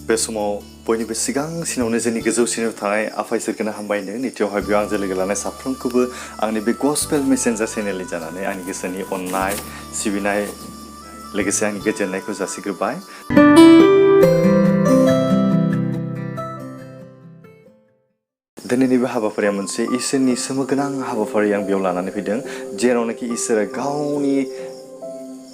बे समाव बयनिबो सिगांसिनावनो जोंनि गोजौसिनाव थानाय आफा इसोरखौनो हामबायनो नैथियावहाय बेयाव आंजों लोगो लानाय साफ्रोमखौबो आंनि बे गस्पेल मेसेन्जार चेनेलनि जानानै आंनि गोसोनि अननाय सिबिनाय लोगोसे आंनि गोजोननायखौ जासिग्रोबाय। दिनैनि बे हाबाफारिया मोनसे इसोरनि सोमोगोनां हाबाफारि आं बेयाव लानानै फैदों, जेरावनाखि इसोरा गावनि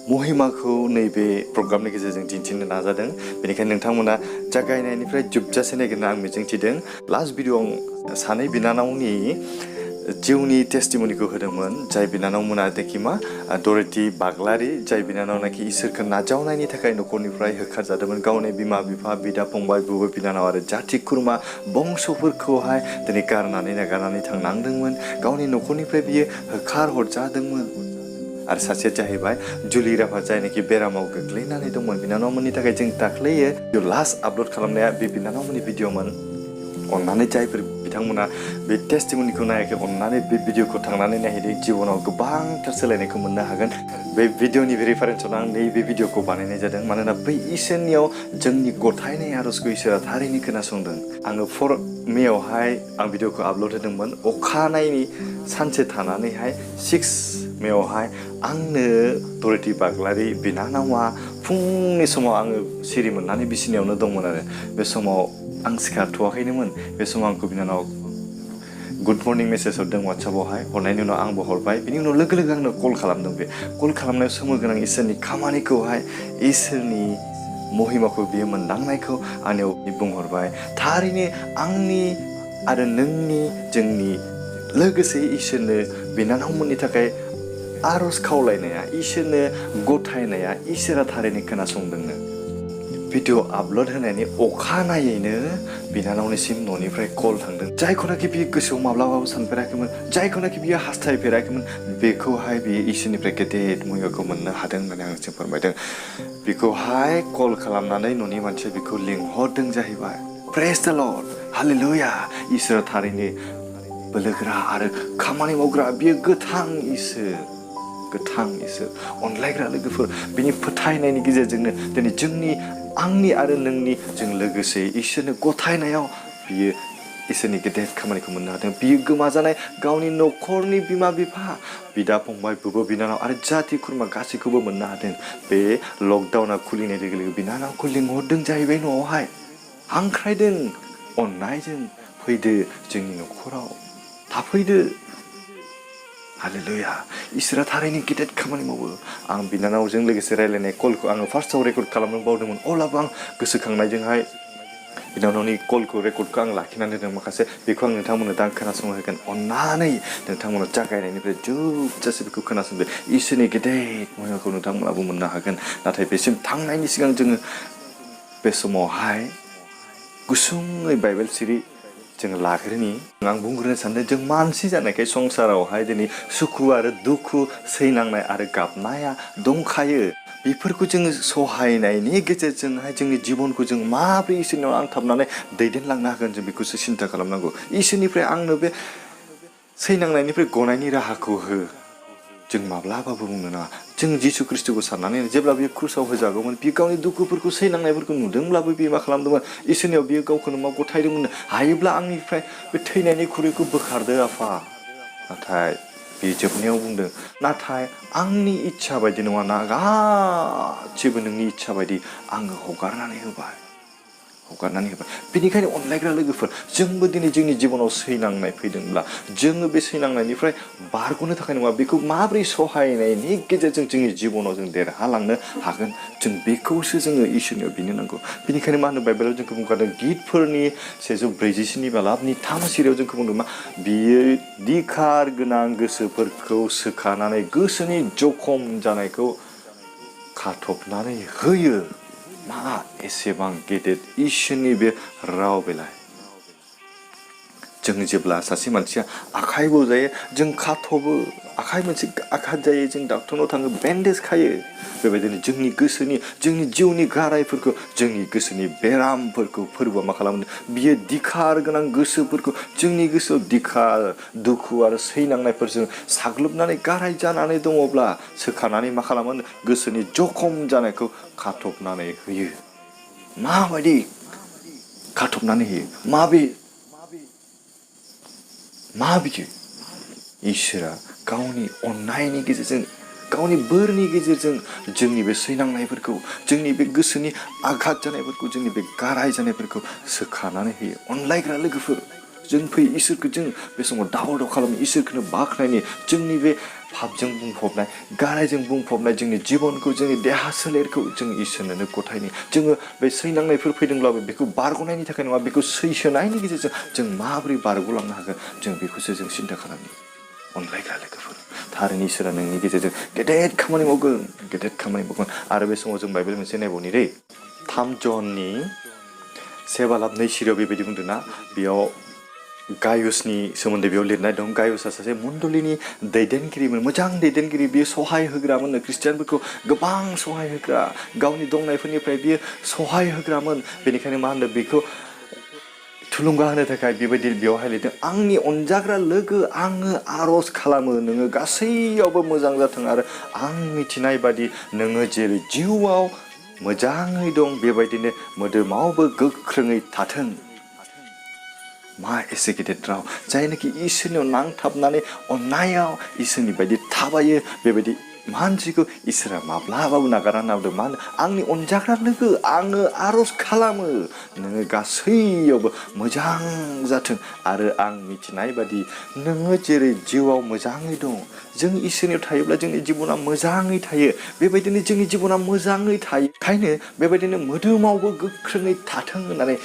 महिमाखौ नैबे प्रग्रामनि गेजेरजों दिन्थिनो नाजादों। बेनिखायनो नोंथांमोना जागायनायनिफ्राय जोबजासे नायगोन आं मिजिंथिदों। लास्ट भिडिअ'आव सानै बिनानावनि जिउनि टेस्टिमनिखौ होदोंमोन, जाय बिनानावमोना देखि मा डरेथि बाग्लारि, जाय बिनानावनाखि इसोरखौ नाजावनायनि थाखाय न'खरनिफ्राय होखारजादोंमोन। गावनि बिमा बिफा, बिदा फंबाय, बिब' बिनानाव आरो जाथि खुरमा बंस'फोरखौहाय दिनै गारनानै नागारनानै थांनांदोंमोन। गावनि न'खरनिफ्राय बियो होखार हरजादोंमोन। आरो सासेया जाहैबाय जुलि राभा, जायनाखि बेरामाव गोग्लैनानै दंमोन। बिनानावमोननि थाखाय जों दाख्लैयो लास्ट आपल'ड खालामनाया बे बिनानावमोननि भिडिअ'मोन। अन्नानै जायफोर बिथांमोना बे टेस्टिमनिखौ नायाखै, अन्नानै बे भिडिअ'खौ थांनानै नायहैदो। जिबनाव गोबांथार सोलायनायखौ मोननो हागोन। बे भिडिअ'नि रेफारेन्सआवनो आं नैबे भिडिअ'खौ बानायनाय जादों, मानोना बै इसोरनियाव जोंनि गथायनाय आर'जखौ इसोरा थारैनो खोनासंदों। आङो 4 मेआवहाय आं भिडिअ'खौ आपल'ड होदोंमोन। अखानायनि सानसे थानानैहाय 6 मेआवहाय आंनो डरेथि बाग्लारि बिनानावा फुंनि समाव आङो सिरि मोननानै बिसिनायावनो दंमोन आरो बे समाव आं सिखारथ'वाखैनोमोन। बे समाव आंखौ बिनानाव गुड मर्निं मेसेज हरदों वाट्सएपआवहाय। हरनायनि उनाव आंबो हरबाय। बिनि उनाव लोगो लोगो आंनो कल खालामदों। बे कल खालामनायाव सोमोगोनां इसोरनि खामानिखौहाय, इसोरनि महिमाखौ बियो मोनदांनायखौ आंनियाव बुंहरबाय। थारैनो आंनि आरो नोंनि, जोंनि लोगोसे इसोरनो बिनानावमोननि थाखाय आर'ज खावलायनाया, इसोरनो गथायनाया इसोरा थारैनो खोनासंदोंनो। भिडिअ आपल'ड होनायनि अखानायैनो बिनानावनिसिम न'निफ्राय कल थांदों। जायखौनाखि बियो गोसोआव माब्लाबाबो सानफेराखैमोन, जायखौनाखि बियो हास्थायफेराखैमोन, बेखौहाय बियो इसोरनिफ्राय गेदेर महिमाखौ मोननो हादों होननानै आंजों फोरमायदों। बिखौहाय कल खालामनानै न'नि मानसिया बिखौ लिंहरदों जाहैबाय। प्रेज द लर्ड, हालेलुया। इसोरा थारैनो बोलोगोरा आरो खामानि मावग्रा, बियो गोथां इसोर, गोथां इसोर, अनलायग्रा लोगोफोर। बिनि फोथायनायनि गेजेरजोंनो दिनै आंनि आरो नोंनि जों लोगोसे इसोरनो गथायनायाव बियो इसोरनि गेदेर खामानिखौ मोननो हादों। बियो गोमाजानाय गावनि न'खरनि बिमा बिफा, बिदा फंबाय, बिब' बिनानाव आरो जाथि खुरमा गासैखौबो मोननो हादों। बे लकडाउना खुलिनाय लोगो लोगो बिनानावखौ लिंहरदों जाहैबाय न'आवहाय, हांख्रायदों अननायजों, फैदो जोंनि न'खराव, थाफैदो। हालेलुया। इसोरा थारैनो गेदेर खामानि मावो। आं बिनानावजों लोगोसे रायलायनाय कलखौ आङो फार्स्टआव रेकर्ड खालामनो बावदोंमोन। अब्लाबो आं गोसोखांनायजोंहाय बिनानावनि कलखौ, रेकर्डखौ आं लाखिनानै दोनदों माखासे। बेखौ आं नोंथांमोननो दा खोनासंहोगोन। अन्नानै नोंथांमोना जागायनायनिफ्राय जोबजासे बेखौ खोनासंदो। इसोरनि गेदेर महिमाखौ नोंथांमोनाबो मोननो हागोन। नाथाय बेसिम थांनायनि सिगां जोङो बे समावहाय गुसुङै बाइबेल सिरि जोङो लाग्रोनि। आं बुंग्रोनो सानदों, जों मानसि जानायखाय संसारावहाय दिनै सुखु आरो दुखु, सैनांनाय आरो गाबनाया दंखायो। बेफोरखौ जोङो सहायनायनि गेजेरजोंहाय जोंनि जिबनखौ जों माबोरै इसोरनाव नांथाबनानै दैदेनलांनो हागोन, जों बेखौसो सिन्था खालामनांगौ। इसोरनिफ्राय आंनो बे सैनांनायनिफ्राय गनायनि राहाखौ हो, जों माब्लाबाबो बुंनो नाङा। जों जिसु ख्रिस्ट'खौ साननानै, जेब्ला बियो क्रुसाव होजागौमोन, बियो गावनि दुखुफोरखौ, सैनांनायफोरखौ नुदोंब्लाबो बियो मा खालामदोंमोन? इसोरनियाव बियो गावखौनो मा गथायदोंमोन? हायोब्ला आंनिफ्राय बे थैनायनि खुरैखौ बोखारदो आफा। नाथाय बे जोबनायाव बुंदों, नाथाय आंनि इच्छा बायदि नङा, ना गासिबो नोंनि इच्छा बायदि आङो हगारनानै होबाय। बेनिखायनो अनलायग्रा लोगोफोर, जोंबो दिनै जोंनि जिबनाव सैनांनाय फैदोंब्ला, जोङो बे सैनांनायनिफ्राय बारग'नो थाखाय नङा, बेखौ माबोरै सहायनायनि गेजेरजों जोंनि जिबनाव जों देरहालांनो हागोन, जों बेखौसो जोङो इसोरनियाव बिनो नांगौ। बेनिखायनो मा होनो बाइबेलाव जोंखौ बुंखादों, गितफोरनि 147 सिरियाव जोंखौ बुंदों मा? बियो दिखार गोनां गोसोफोरखौ सोखानानै गोसोनि जखम जानायखौ खाथबनानै होयो। मा एसेबां गेदेर इसोरनि बे राव बेलाय। जों जेब्ला सासे मानसिया आखाइ बौजायो, जों खाथबो। आखाइ मोनसे आघात जायो, जों डाक्टरनाव थाङो, बेन्डेज खायो। बेबायदिनो जोंनि गोसोनि, जोंनि जिउनि गारायफोरखौ, जोंनि गोसोनि बेरामफोरखौ फोरबोआ मा खालामो? बियो दिखार गोनां गोसोफोरखौ, जोंनि गोसोआव दिखार, दुखु आरो सैनांनायफोरजों साग्लोबनानै गाराय जानानै दङब्ला सोखानानै मा खालामो? गोसोनि जखम जानायखौ खाथबनानै होयो। माबायदि खाथबनानै होयो माबिदि इसोरा गावनि अननायनि गेजेरजों गावनि बोरनि गेजेरजों जोंनि बे सैनांनायफोरखौ जोंनि बे गोसोनि आघात जानायफोरखौ जोंनि बे गाराय जानायफोरखौ सोखानानै होयो अनलायग्रा लोगोफोर जों फैयो इसोरखौ जों बे समाव दाव खालामो इसोरखौनो बाख्नायनि जोंनि बे पापजों बुंफबनाय गारायजों बुंफबनाय जोंनि जिबनखौ जोंनि देहा सोलेरखौ जों इसोरनोनो गथायनि जोङो बे सैनांनायफोर फैदोंब्लाबो बेखौ बारग'नायनि थाखाय नङा बेखौ सैसोनायनि गेजेरजों जों माबोरै बारग'लांनो हागोन जों बेखौसो जों सिन्था खालामो अनलायग्रा लोगोफोर थारैनो इसोरा नोंनि गेजेरजों गेदेर खामानि मावगोन आरो बे समाव जों बाइबेल मोनसे नायबावनि दै 3 जननि 7-9 सिरियाव बेबायदि बुंदोंना बेयाव गायुसनि सोमोन्दै बेयाव लिरनाय दं गायुसआ सासे मण्डलिनि दैदेनगिरिमोन मोजां दैदेनगिरि बियो सहाय होग्रामोन खृष्टियानफोरखौ गोबां सहाय होग्रा गावनि दंनायफोरनिफ्राय बियो सहाय होग्रामोन बेनिखायनो मा होनदों बेखौ थुलुंगा होनो थाखाय बेबायदि बेवहाय लिरदों आंनि अनजाग्रा लोगो आङो आर'ज खालामो नोङो गासैयावबो मोजां जाथों आरो आं मिथिनाय बादि नोङो जेरै जिउआव मोजाङै दं बेबायदिनो मोदोमावबो गोख्रोङै थाथों मा एसे गेदेर राव जायनोखि इसोरनियाव नांथाबनानै अननायाव इसोरनि बायदि थाबायो बेबायदि मानसिखौ इसोरा माब्लाबाबो नागारा होनना बुंदों मा होनो आंनि अनजाग्रा लोगो आङो आर'ज खालामो नोङो गासैयावबो मोजां जाथों आरो आं मिथिनाय बादि नोङो जेरै जिउआव मोजाङै दं जों इसोरनियाव थायोब्ला जोंनि जिबना मोजाङै थायो बेबायदिनो जोंनि जिबना मोजाङै थायो ओंखायनो बेबायदिनो मोदोमावबो गोख्रोङै थाथों होननानै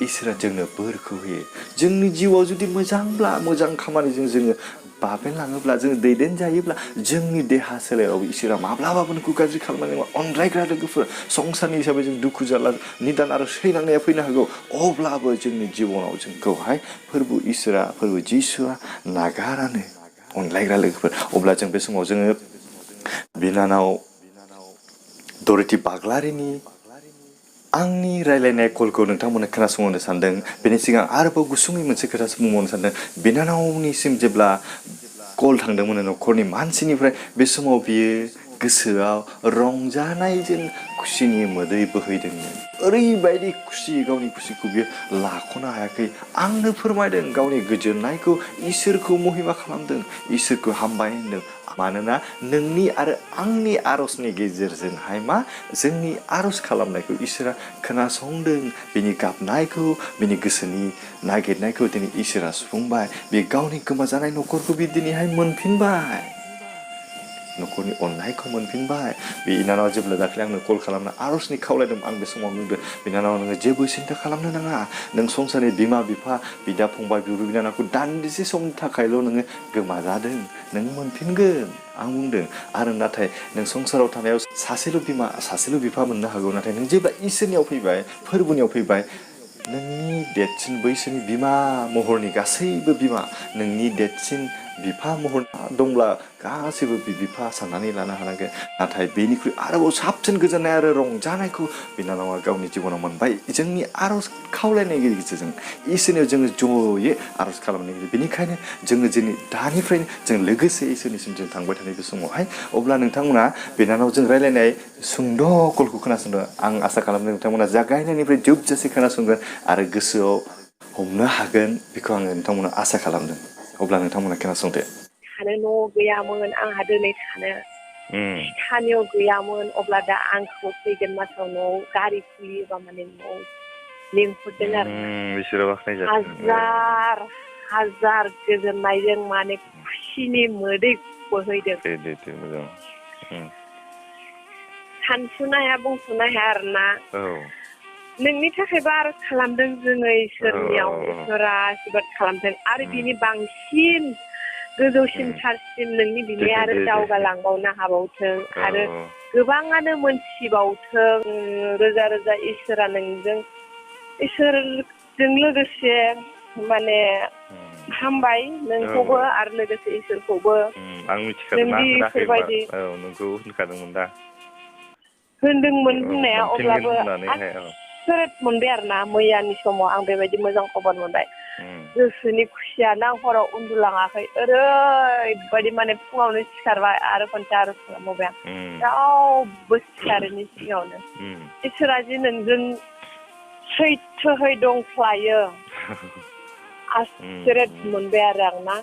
इसोरा जोंनो बोरखौ होयो जोंनि जिउआव जुदि मोजांब्ला मोजां खामानिजों जोङो बाबेनलाङोब्ला जोङो दैदेनजायोब्ला जोंनि देहा सोलेराव इसोरा माब्लाबाबो नोंखौ गाज्रि खालामनाय नङा अनलायग्रा लोगोफोर संसारनि हिसाबै जों दुखु जारला निदान आरो सैनांनाया फैनो हागौ अब्लाबो जोंनि जिबनाव जोंखौहाय फोरबो जिसुआ नागारानो अनलायग्रा लोगोफोर अब्ला जों बे समाव जोङो बिनानाव दरिथि बाग्लारिनि आंनि रायलायनाय कलखौ नोंथांमोननो खोनासंहोनो सानदों बेनि सिगां आरोबाव गुसुङै मोनसे खोथासो बुंबावनो सानदों बिनानावनिसिम जेब्ला कल थांदोंमोन न'खरनि मानसिनिफ्राय बे समाव बियो गोसोआव रंजानायजों खुसिनि मोदै बोहैदोंमोन ओरैबायदि खुसि गावनि खुसिखौ बियो लाख'नो हायाखै आंनो फोरमायदों गावनि गोजोननायखौ इसोरखौ महिमा खालामदों इसोरखौ हामबाय होनदों मानोना नोंनि आरो आंनि आर'जनि गेजेरजोंहाय मा जोंनि आर'ज खालामनायखौ इसोरा खोनासंदों बिनि गाबनायखौ बिनि गोसोनि नागिरनायखौ दिनै इसोरा सुफुंबाय बे गावनि गोमाजानाय न'खरखौ बे दिनैहाय मोनफिनबाय न'खरनि अननायखौ मोनफिनबाय बिनानावा जेब्ला दाख्लै आंनो कल खालामना आर'जनि खावलायदों आं बे समाव बुंदों बिनानावा नोङो जेबो सिन्था खालामनो नाङा नों संसारनि बिमा बिफा बिदा फंबाय बिब' बिनानावखौ दान्दिसे समनि थाखायल' नोङो गोमाजादों नों मोनफिनगोन आं बुंदों आरो नाथाय नों संसाराव थानायाव सासेल' बिमा सासेल' बिफा मोननो हागौ नाथाय नों जेब्ला इसोरनियाव फैबाय फोरबोनियाव फैबाय नोंनि देरसिन बैसोनि बिमा महरनि गासैबो बिमा नोंनि देरसिन बिफा महर दंब्ला गासैबो बिफा साननानै लानो हानांगोन नाथाय बेनिख्रुइ आरोबाव साबसिन गोजोननाय आरो रंजानायखौ बिनानावा गावनि जिबनाव मोनबाय जोंनि आर'ज खावलायनायनि गेजेरजों इसोरनियाव जोङो जयै आर'ज खालामनायनि गेजेरजों बेनिखायनो जोङो दिनै दानिफ्रायनो जों लोगोसे इसोरनिसिम जों थांबाय थानाय बे समावहाय अब्ला नोंथांमोना बिनानावजों रायलायनाय सुंद' कलखौ खोनासंदों आं आसा खालामदों नोंथांमोना जागायनायनिफ्राय जोबजासे खोनासंगोन आरो गोसोआव हमनो हागोन बेखौ आङो नोंथांमोना आसा खालामदों अब्ला नोंथांमोना खोनासंदो थानो न' गैयामोन आंहा दिनै थानो गैयामोन अब्ला दा आंखौ फैगोन मासाव न'आव गारि खुलियोबा माने न'आव लिंहरदों आरो हाजार गोजोननायजों माने खुसिनि मोदै बोहैदों सानसुनो हाया बुंस'नो हाया आरोना नोंनि थाखायबो आर'ज खालामदों जोङो इसोरनियाव इसोरा आशीर्बाद खालामदों आरो बिनि बांसिन गोजौसिन थारसिम नोंनि बिमाया आरो दावगालांबावनो हाबावथों आरो गोबाङानो मोनथिबावथों रोजा रोजा इसोरा नोंजों इसोरजों लोगोसे माने हामबाय नोंखौबो आरो लोगोसे इसोरखौबो आं मिथिखादोंमोन बेफोरबायदि नोंखौ होनखादोंमोन दा होनदोंमोन बुंनाया अब्लाबो आसरित मोनबाय आरोना मैयानि समाव आं बेबायदि मोजां खबर मोनबाय गोसोनि खुसियानो आं हराव उन्दुलाङाखै ओरैबायदि माने फुङावनो सिखारबाय आरो खनसे आर'ज खालामबावबाय आं रावबो सिखारिनि सिगाङावनो इसोरा जि नोंजों सैथोहै दंफ्लायो आसुरित मोनबाय आरो आं ना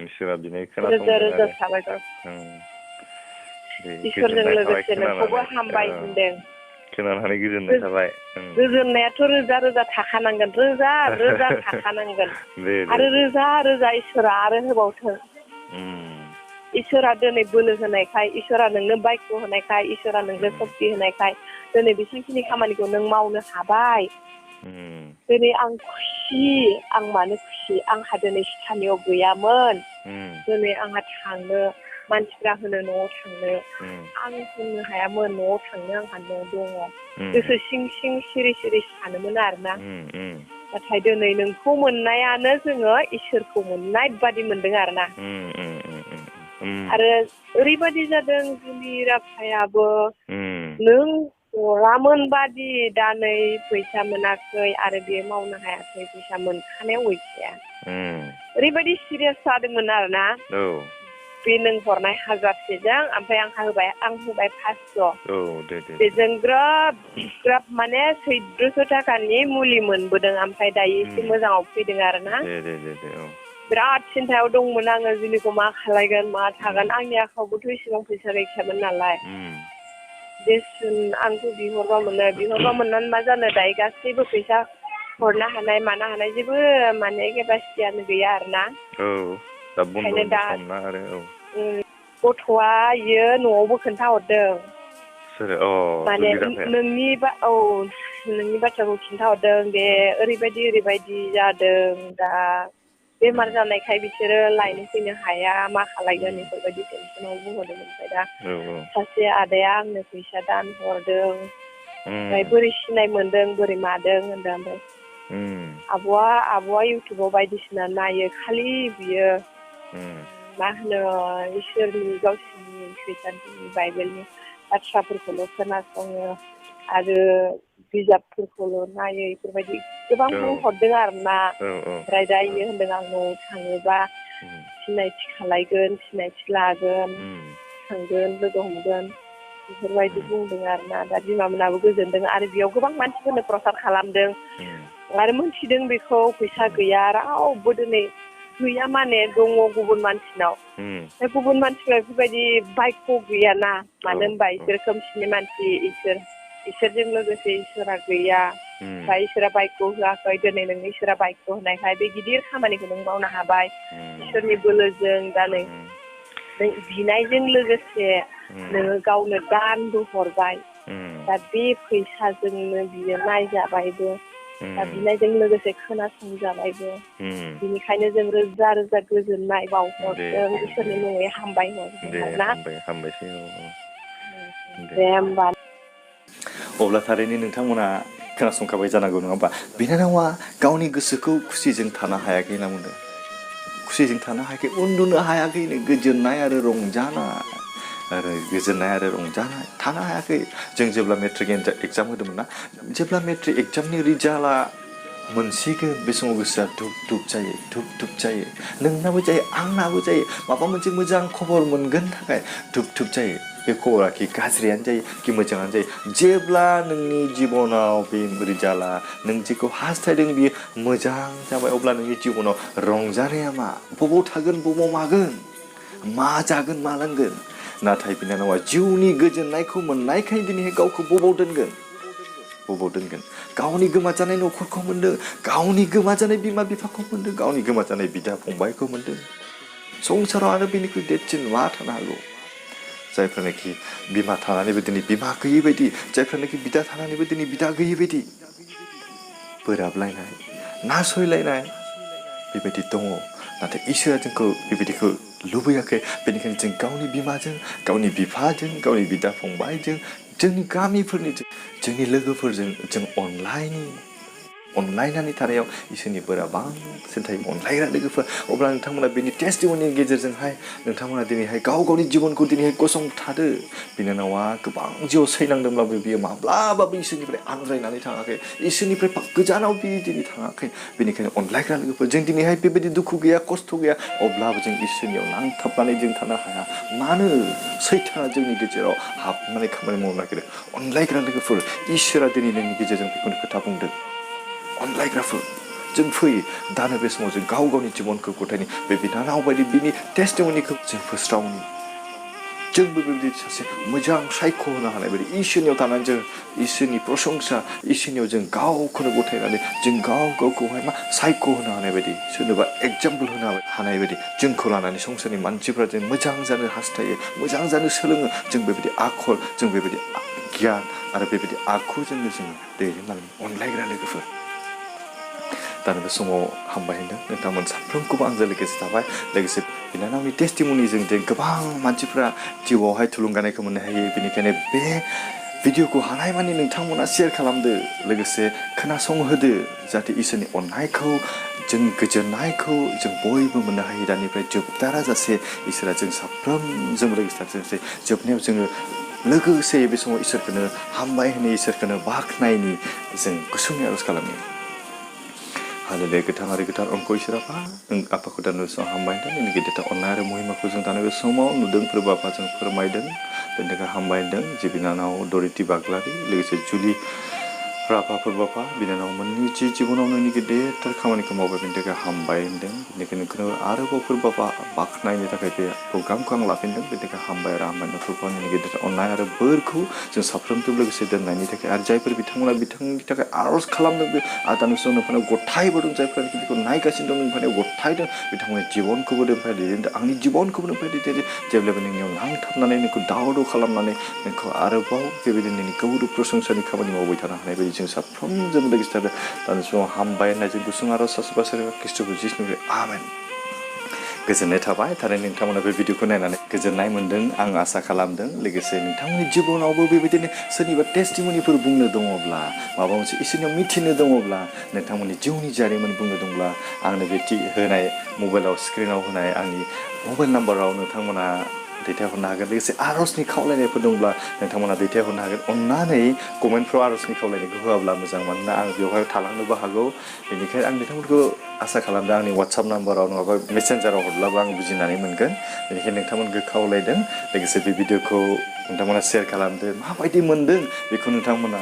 इसोरा बिनाय रोजा रोजा खोनासंदों साबायखर आरो इसोरजों लोगोसे नोंखौबो हामबाय होनदों खोनानानै गोजोननाय थाबाय गोजोननायाथ' रोजा रोजा थाखानांगोन रोजा रोजा थाखानांगोन आरो रोजा रोजा इसोरा आरो होबावथों इसोरा दिनै बोलो होनायखाय इसोरा नोंनो बाइकखौ होनायखाय इसोरा नोंनो सक्ति होनायखाय दिनै बेसेबांखिनि खामानिखौ नों मावनो हाबाय दिनै आं खुसि आं मानो खुसि आंहा दिनै स्थानियाव गैयामोन दिनै आंहा थांनो मानसिफ्रा होनो न'आव थांनो आं होननो हायामोन न'आव थांनो आंहा न' दङ गोसो सिं सिं सिरि सिरि सानोमोन आरोना नाथाय दिनै नोंखौ मोननायानो जोङो इसोरखौ मोननाय बादि मोनदों आरोना आरो ओरैबादि जादों जुलि राभायाबो नों हरामोन बादि दा नै फैसा मोनाखै आरो बेयो मावनो हायाखै फैसा मोनखानायाव गैखाया ओरैबायदि सिरियास जादोंमोन आरोना बे नों हरनाय 1000सेजों ओमफ्राय आं होबाय 500 बेजों ग्रोब ग्रोब माने 1400 थाखानि मुलि मोनबोदों ओमफ्राय दायो एसे मोजाङाव फैदों आरोना बिराद सिन्थायाव दंमोन आङो जुलिखौ मा खालायगोन मा थागोन आंनि आखायावबोथ' इसेबां फैसा गैखायामोन नालाय आंखौ बिहरबा मोननानै मा जानो दायो गासैबो फैसा हरनो हानाय मानो हानाय जेबो माने केपासिटियानो गैया आरोना ओंखायनो दा गथ'आ इयो न'आवबो खोन्थाहरदों माने नोंनि बाथ्राखौ खिन्थाहरदों दे ओरैबायदि जादों दा बेमार जानायखाय बिसोरो लायनो फैनो हाया मा खालायगोन बेफोरबायदि टेनसनाव बुंहरदोंमोन ओमफ्राय दा सासे आदाया आंनो फैसा दान हरदों ओमफ्राय बोरै सिनाय मोनदों बोरै मादों होनदों ओमफ्राय आब'आ इउटुबाव बायदिसिना नायो खालि बियो मा होनो इसोरनि गावसिनि खृष्टाननि बाइबेलनि बाथ्राफोरखौल' खोनासङो आरो बिजाबफोरखौल' नायो बेफोरबायदि गोबां बुंहरदों आरोना ओमफ्राय दा इयो होनदों आं न'आव थाङोबा सिनायथि खालायगोन सिनायथि लागोन थांगोन लोगो हमगोन बेफोरबायदि बुंदों आरोना दा बिमामोनाबो गोजोनदों आरो बेयाव गोबां मानसिफोरनो प्रसार खालामदों आरो मोनथिदों बेखौ फैसा गैया रावबो दिनै गैया माने दङ गुबुन मानसिनाव गुबुन मानसिफ्रा बेफोरबायदि बाइकखौ गैयाना मानो होनबा इसोर खोमसिनि मानसि इसोरजों लोगोसे इसोरा गैया बा इसोरा बाइकखौ होआखै दिनै नोंनो इसोरा बाइकखौ होनायखाय बे गिदिर खामानिखौ नों मावनो हाबाय इसोरनि बोलोजों दा नों बिनायजों लोगोसे नोङो गावनो दानबो हरबाय दा बे फैसाजोंनो बियो नायजाबायबो दा बिनायजों लोगोसे खोनासंजाबायबो बिनिखायनो जों रोजा रोजा गोजोननाय बावहरदों इसोरनि मुङै हामबाय हरदों ना दे होमबा अब्ला थारैनो नोंथांमोना खोनासंखाबाय जानांगौ नङा होमबा बिनानावा गावनि गोसोखौ खुसिजों थानो हायाखै होनना बुंदों खुसिजों थानो हायाखै उन्दुनो हायाखैनो गोजोननाय आरो रंजानाय थानो हायाखै जों जेब्ला मेट्रिक एग्जाम होदोंमोन ना जेब्ला मेट्रिक एग्जामनि रिजाल्टआ मोनसिगोन बे समाव गोसोआ धुप जायो नोंनाबो जायो आंनाबो जायो माबा मोनसे मोजां खबर मोनगोन थाखाय धुप जायो बे खबरा कि गाज्रियानो जायो कि मोजाङानो जायो जेब्ला नोंनि जिबनाव बे रिजाल्टआ नों जेखौ हास्थायदों बियो मोजां जाबाय अब्ला नोंनि जिबनाव रंजानाया मा बबाव थागोन बबाव मागोन मा जागोन मा लोंगोन नाथाय बिनानावा जिउनि गोजोननायखौ मोननायखाय दिनैहाय गावखौ बबाव दोनगोन गावनि गोमाजानाय न'खरखौ मोनदों गावनि गोमाजानाय बिमा बिफाखौ मोनदों गावनि गोमाजानाय बिदा फंबायखौ मोनदों संसाराव आरो बेनिख्रुइ देरसिन मा थानो हागौ जायफ्रानाखि बिमा थानानैबो दिनै बिमा गैयै बायदि जायफ्रानाखि बिदा थानानैबो दिनै बिदा गैयै बायदि बोराबलायनाय नासयलायनाय बेबायदि दङ नाथाय इसोरा जोंखौ बेबायदिखौ लुबैयाखै बेनिखायनो जों गावनि बिमाजों गावनि बिफाजों गावनि बिदा फंबायजों जोंनि गामिफोरनि जोंनि लोगोफोरजों जों अनलायनि अनलायनानै थानायाव इसोरनि बोरा बांसिन थायो अनलायग्रा लोगोफोर अब्ला नोंथांमोना बेनि टेस्टिमनिनि गेजेरजोंहाय नोंथांमोना दिनैहाय गाव गावनि जिबनखौ दिनैहाय गसंथादो बिनानावा गोबां जिउआव सैनांदोंब्लाबो बियो माब्लाबाबो इसोरनिफ्राय आनज्रायनानै थाङाखै इसोरनिफ्राय गोजानाव बियो दिनै थाङाखै बेनिखायनो अनलायग्रा लोगोफोर जों दिनैहाय बेबायदि दुखु गैया खस्थ' गैया अब्लाबो जों इसोरनियाव नांथाबनानै जों थानो हाया मानो सैताना जोंनि गेजेराव हाबनानै खामानि मावनो नागिरो अनलायग्रा लोगोफोर इसोरा दिनै नोंनि गेजेरजों बेखौनो खोथा बुंदों अनलायग्राफोर जों फै दानो बे समाव जों गाव गावनि जिबनखौ गथायनि बे बिनानाव बायदि बिनि टेस्टिमनिखौ जों फोस्रावनि जोंबो बेबायदि सासे मोजां सायख' होनो हानाय बायदि इसोरनियाव थानानै जों इसोरनि प्रशंसा इसोरनियाव जों गावखौनो गथायनानै जों गाव गावखौहाय मा सायख' होनो हानाय बायदि सोरनोबा एग्जाम्पोल होनो हानाय बायदि जोंखौ लानानै संसारनि मानसिफ्रा जों मोजां जानो हास्थायो मोजां जानो सोलोङो जों बेबायदि आखल जों बेबायदि गियान आरो बेबायदि आखुजोंनो जोङो दैदेनलाङो अनलायग्रा लोगोफोर दानो बे समाव हामबाय होनदों नोंथांमोन साफ्रोमखौबो आंजों लोगोसे थाबाय लोगोसे बिनानावनि टेस्टिमनिजों जे गोबां मानसिफ्रा जिउआवहाय थुलुंगानायखौ मोननो हायो बेनिखायनो बे भिडिअखौ हानायमानि नोंथांमोना शेयार खालामदो लोगोसे खोनासंहोदो जाहाथे इसोरनि अननायखौ जों गोजोननायखौ जों बयबो मोननो हायो दानिफ्राय जोबथाराजासे इसोरा जों साफ्रोमजों लोगोसे जोबनायाव जोङो लोगोसे बे समाव इसोरखौनो हामबाय होनो इसोरखौनो बाख्नायनि जों गुसुङै आर'ज खालामो हालेलुया गोथां आरो गोथार अनखौ इसोर आफा नों आफाखौ दानो समाव हामबाय होनदों नोंनि गेदेरथार अननाय आरो महिमाखौ जों दानो बे समाव नुदों फोरबो आफाजों फोरमायदों बेनि थाखाय हामबाय होनदों जे बिनानाव दरिति बाग्लारि लोगोसे जुलि राभा फोरबो आफा बिनानाव मोननि जिबनाव नोंनि गेदेरथार खामानिखौ मावबाय बेनि थाखाय हामबाय होनदों बेनिखायनो नोंखौनो आरोबाव फोरबो आफा बाख्नायनो थाखाय बे प्रग्रामखौ आं लाफिनदों बेनि थाखाय हामबाय आरो हामबाय न'खरखौ नोंनि गेदेरथार अननाय आरो बोरखौ जों साफ्रोमजों लोगोसे दोननायनि थाखाय आरो जायफोर बिथांमोना बिथांनि थाखाय आर'ज खालामदों बे आदानु सम नोंफोरनाव गथायबोदों जायफोरा बेखौ नायगासिनो दं नोंफोरनाव गथायदों बिथांमोननि जिबनखौबो नोंफोर दैदेनदों आंनि जिबनखौबो नोंफोर दैदेनदों जेब्लाबो नोंनियाव नांथाबनानै नोंखौ दाव दाव खालामनानै नोंखौ आरोबाव बेबायदिनो नोंनि गौरब प्रशंसानि खामानि मावबाय थानो हानाय बायदि जों साफ्रोमजों लोगोसे थादों दानि समाव हामबाय होननाय जों गुसुं आर'ज सासेबा सोरबा ख्रिस्ट'खौ जिसुनिफ्राय आमेन गोजोननाय थाबाय थारैनो नोंथांमोना बे भिडिअखौ नायनानै गोजोननाय मोन्दों आं आसा खालामदों लोगोसे नोंथांमोननि जिबनावबो बेबायदिनो सोरनिबा टेस्टिमनिफोर बुंनो दङब्ला माबा मोनसे इसोरनियाव मिथिनो दङब्ला नोंथांमोननि जिउनि जारिमिन बुंनो दंब्ला आंनो बे होनाय मबाइलाव स्क्रिनाव होनाय आंनि मबाइल नाम्बाराव नोंथांमोना दैथायहरनो हागोन लोगोसे आर'जनि खावलायनायफोर दंब्ला नोंथांमोना दैथायहरनो हागोन अननानै कमेन्टफ्राव आर'जनि खावलायनायखौ होआब्ला मोजां मानोना आं बेवहाय थालांनोबो हागौ बेनिखायनो आं बिथांमोनखौ आसा खालामदों आंनि वाट्सएप नाम्बाराव नङाबा मेसेन्जाराव हरब्लाबो आं बुजिनानै मोनगोन बेनिखायनो नोंथांमोनखौ खावलायदों लोगोसे बे भिडिअखौ नोंथांमोना शेयार खालामदो माबायदि मोनदों बेखौ नोंथांमोना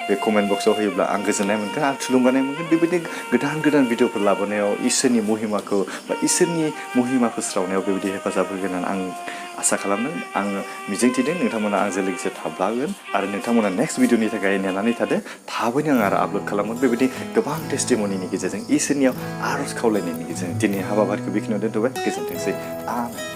बे कमेन्ट बक्सआव होयोब्ला आं गोजोननाय मोनगोन आं थुलुंगानाय मोनगोन बेबायदि गोदान गोदान भिडिअफोर लाबोनायाव इसोरनि महिमाखौ बा इसोरनि महिमा फोस्रावनायाव बेबायदि हेफाजाब होगोन होननानै आं आसा खालामदों आं मिजिंथिदों नोंथांमोना आंजों लोगोसे थाब्लागोन आरो नोंथांमोना नेक्स्ट भिडिअनि थाखाय नेनानै थादो थाबैनो आं आरो आपल'ड खालामगोन बेबायदि गोबां टेस्टिमनिनि गेजेरजों इसोरनियाव आर'ज खावलायनायनि गेजेरजों दिनै हाबाफारिखौ बेखिनियाव दोनथ'बाय गोजोनथोंसै आमेन